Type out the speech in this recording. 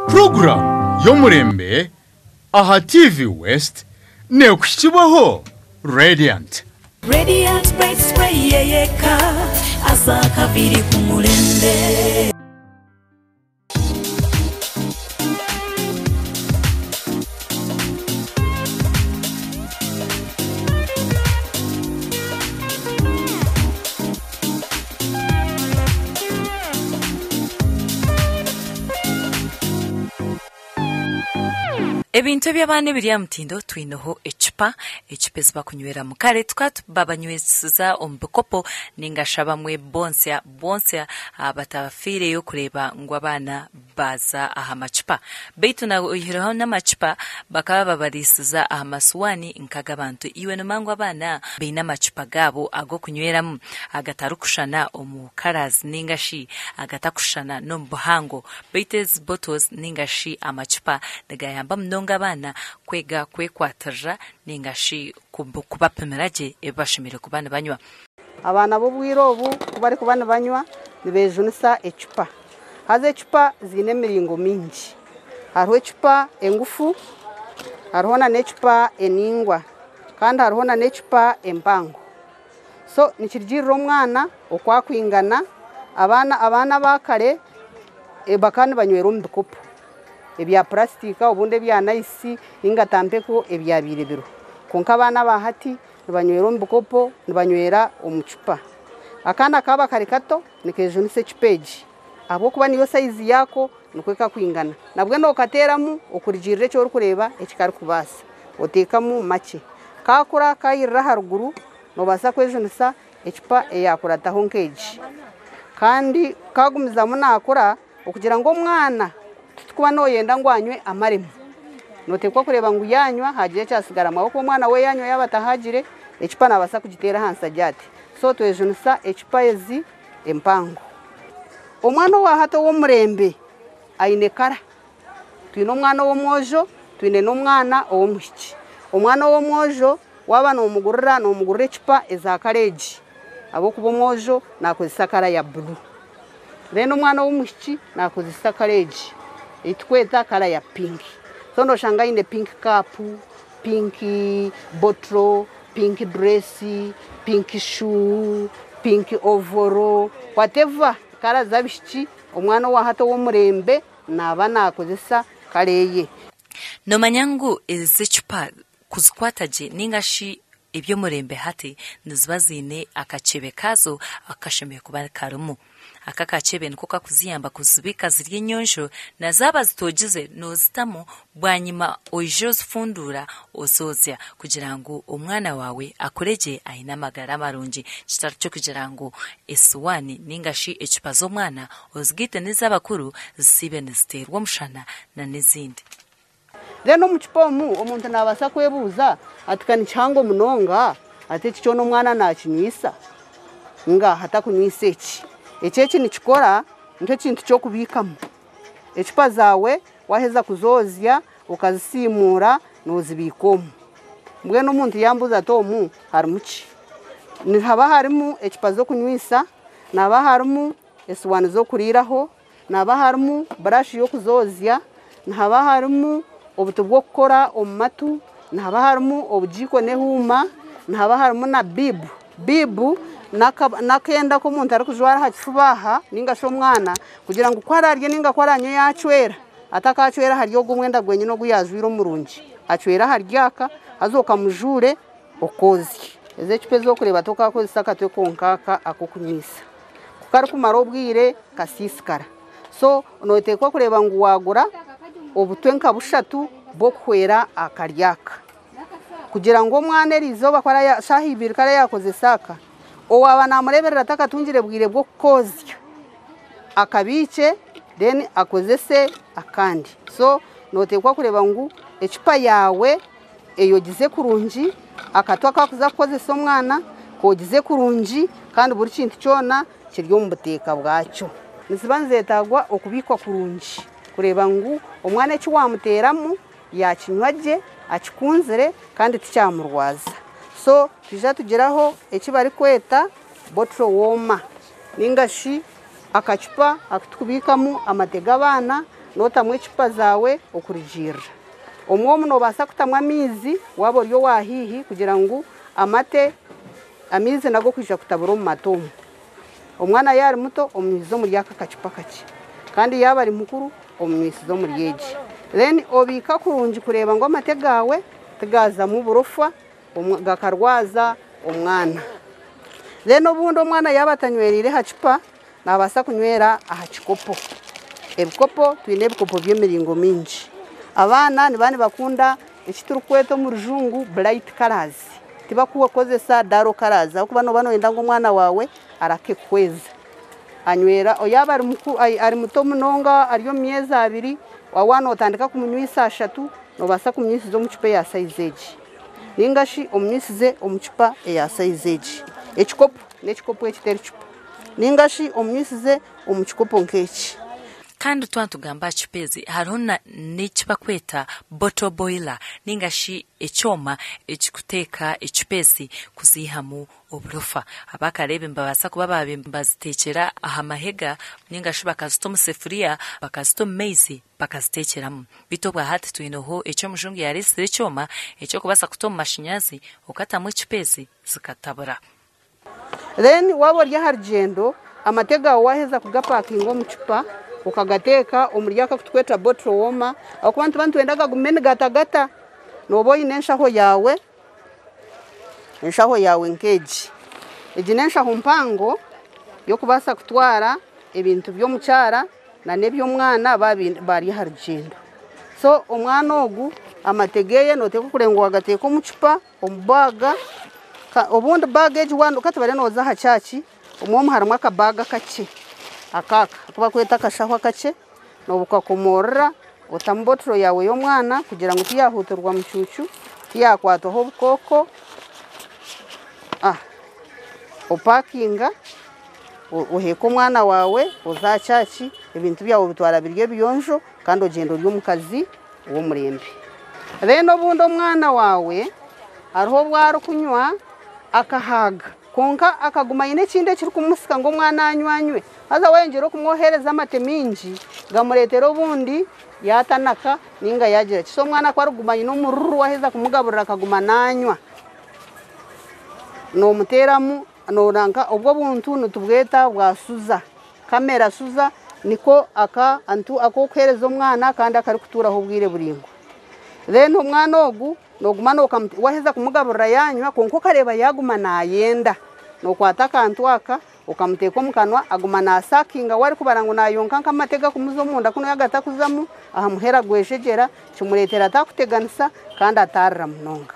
Puroguraamu y'omurembe aha TV West neekuhikibwaho Radiant. Radiant Bright Spray yeyeka aza kabiri ku murembe. Ebintu eby'abaana ebiri aha mutindo twineho ecupa, ecupa ezi bakunyweramu. Kare tukaba tubabanywesiza omu bikopo ninga shi abamwe bonsya bwonsya batafiireyo kureeba ngu abaana baaza aha macupa. Beitu na oihireho n'amacupa bakaba babariisiza aha masuwaani nk'ag'abantu. Iwe noomanya ngu abaana baine amacupa gaabo ag'okunyweramu agatarikushushana omu colours ninga shi agatakushushana n'omu buhango. Beitu ezi bottles ninga shi amacupa nigayamba munonga abaana kwega kwekwatirira ninga shi kubapimira gye ebi bashemereire kuba nibanywa. Abaana b'obwire obu ku barikuba nibanywa nibejunisa ecupa. Haza ecupa ziine emiringo mingi. Hariho ecupa engufu, hariho nana ecupa enaingwa kandi hariho nana ecupa empango. So nikirugiirira omwana oku arikwingana. Abaana abaana aba kare bakaba nibanywera omu bikopo ebya purasitika obundi ebya nayisi ninga tampeko ebyabaire biriho. Kwonka abaana aba hati nibanywera omu bikopo, nibanywera omu cupa. Akaana kaaba kari kato nikeejunisa ecupa egi ahabw'okuba niyo sayizi yaako nikwo karikwingana. Nabwo nookateeramu okurugiirira eki orikureeba eki karikubaasa, oteekamu makye. Kaakura kaayirira aharuguru noobaasa kwejunisa ecupa eyaakurataho nk'egi. Kandi kaagumizamu naakura okugira ngu omwana titukuba nooyenda ngu anywe amaremu, nooteekwa kureeba ngu yaanywa haagira ekyatsigaramu ahabw'okuba omwana we yaanywa yaaba atahaagire, ecupa naabaasa kugiteera ahansi agire ati. So twejunisa ecupa ezi empango. Omwana owa hati ow'omurembe aine kara. Twine omwana ow'omwojo, twine n'omwana ow'omwishiki. Omwana ow'omwojo waaba noomugurira, noomugurira ecupa eza kara egi ahabw'okuba omwojo naakozesa kara ya buru. Then omwana ow'omwishiki naakozesa kara egi ei turikweta kara ya pinki. So nooshanga aine pinki kaapu, pinki botoro, pinki dureesi, pinki shuu, pinki ovoro, whatever kara z'abaishiki omwana owa hati ow'omurembe naaba naakozesa kara eye. Noomanya ngu ezi ecupa kuzikwata gye ninga shi eby'omurembe hati niziba ziine akakyebe kaazo akashemereire kuba karimu. Aka akakyebe niko kakuziyamba kuzibiika ziri enyonjo na zaaba zitoogize noozitamu bwanyima oije ozifunduura ozoozya kugira ngu omwana waawe akure gye aine amagara marungi kitari ky'okugira ngu esuwaani ninga shi ecupa z'omwana ozigaite n'ez'abakuru zisiibe niziteerwa omushana n'ezindi. Then omu cupa omu omuntu naabaasa kwebuuza ati ka ni kihango munonga ati eki kyona omwana naakinywisa? Ngaaha takunywisa eki. Eki eki nikikora nk'ekintu ky'okubiikamu. Ecupa zaawe waaheza kuzoozya okazisiimuura noozibiika omu. Mbwenu omuntu yaambuuza ati omu harimu ki? Nihaba harimu ecupa z'okunywisa, nihaba harimu esuwaani z'okuriiraho, nihaba harimu burashi y'okuzoozya, nihaba harimu obuti bw'okukora omu matu, nihaba harimu obugiiko n'ehuuma, nihaba harimu na bibu. Bibu n'akenda aku omuntu arikujwara aha kifuba aha ninga shi omwana kugira ngu ku araarye ninga ku araanywe yaacwera, atakaacwera ahari ogwo omwenda gwenyine ogu yaajwire omurungi, acwere ahari aka haza okamujuure okoozye. Ezi ecupa ezi orikureeba tokaakozesa akatwe konka aka ak'okunywisa. Ku karikumara obwire kasiisikara. So nooteekwa kureeba ngu waagura obutwe nka bushatu bw'okuhwera akari aka. Kugira ngu omwana eriizooba ku ara shaaha ibiri ku araabe yaakozesa aka, owaaba naamureeberera atakatungire bwire bw'okukoozya, akabiikye then akozese akandi. So nooteekwa kureeba ngu ecupa yaawe eyogize kurungi, akatwe aku arikuza kukozesa omwana kogize kurungi kandi buri kintu kyona kiri omu buteeka bwakyo. Niziba nizeetaagwa okubiikwa kurungi kureeba ngu omwana eki waamuteeramu yaakinywa gye, akikunzire kandi tikyamurwaza. So twija tugiraho eki barikweta bottle warmer ninga shi akacupa aku turikubiikamu amate g'abaana. Nootamu ecupa zaawe okurugiirira. Omwe omu noobaasa kutamu amaizi waaba ori owa haihi kugira ngu amate, amaizi nago kwija kutabura omu mate omu. Omwana yaaba ari muto omunywisize omuri aka akacupa akakye kandi yaaba ari mukuru omunywisize omuri egi. Then obiika kurungi kureeba ngu amate gaawe tigaazamu burofa gakarwaza omwana. Then obundi omwana yaaba atanywereire aha cupa naabaasa kunywera aha kikopo. Ebikopo twine ebikopo by'emiringo mingi. Abaana nibaba nibakunda eki turikweta omu rujungu bright colours. Tibakukozesa dull colours ahabw'okuba nooba nooyenda ngu omwana waawe arake kuhweza. Anywera yaaba ari muto munonga ari omu myezi abiri, waaba nootandika kumunywisa ashatu, noobaasa kumunywisiza omu cupa eya sayizi egi. Ninga shi omunywisize omu cupa eya sayizi egi. Ekikopo n'ekikopo eki teri cupa. Ninga shi omunywisize omu kikopo nk'eki. Kandi twaba nitugamba aha cupa ezi, hariho n'eki barikweta bottle boiler ninga shi ekyoma ekirikuteeka ecupa ezi kuziihamu oburofa. Abakareebi nibabaasa kuba baabaire nibaziteekyera aha mahega ninga shi bakazita omu sefuriya bakazita omu maizi bakaziteekyeramu. Beitu obwa hati twineho eki omujungu yaareetsire ekyoma eky'okubaasa kuta omu mashanyarazi okatamu ecupa ezi zikatabura. Then waaba ori aha rugyendo, amate gaawe waaheza kugapakinga omu cupa, okagateeka omuri aka aku turikweta bottle warmer, ahabw'okuba nituba nitwenda gagume nigatagata, nooba oine enshaho yaawe, enshaho yaawe nk'egi. Egi n'enshaho mpango y'okubaasa kutwara ebintu by'omukyara n'eby'omwana baaba bari aha rugyendo. So omwana ogu amate geeye nooteekwa kureeba ngu waagateeka omu cupa, omu baaga, obundi baaga egi ka tubare nooza aha kyaki, omwe omu harimu akabaaga akakye aka aka aku barikweta akashaho akakye, nookakomoorora otamu bottle yaawe y'omwana kugira ngu tiyaahuutirwa mucuucu, tiyakwatwaho obukooko, opakinga oheeke omwana waawe oze aha kyaki, ebintu byawe obitwara biri ebiyonjo kandi ogyenda ori omukazi w'omurembe. Then obundi omwana waawe hariho obu arikunywa akahaaga kwonka akaguma aine ekindi ekirikumusika ngu omwana anywe anywe haza wayongyera okumwohereza amate maingi gamureetera obundi yaatanaka ninga yaagira ki. So omwana ku arikuguma aine omururu waaheza kumugaburira akaguma naanywa, noomuteeramu noranka obwo obuntu nitubweta bwa suza, kamera suza niko akantu ak'okuheereza omwana kandi akarikutuuraho obwire buraingwa. Then omwana ogu nooguma waaheza kumugaburira yaanywa kwonka okareeba yaaguma naayenda, nookwata akantu aka okamuteeka omu kanwa aguma naasakinga we arikubara ngu naayonka nk'amate gakumuza omunda kunu agatakuzamu, aha muheru agwejegyera kimureetera ataakuteganisa kandi ataarira munonga.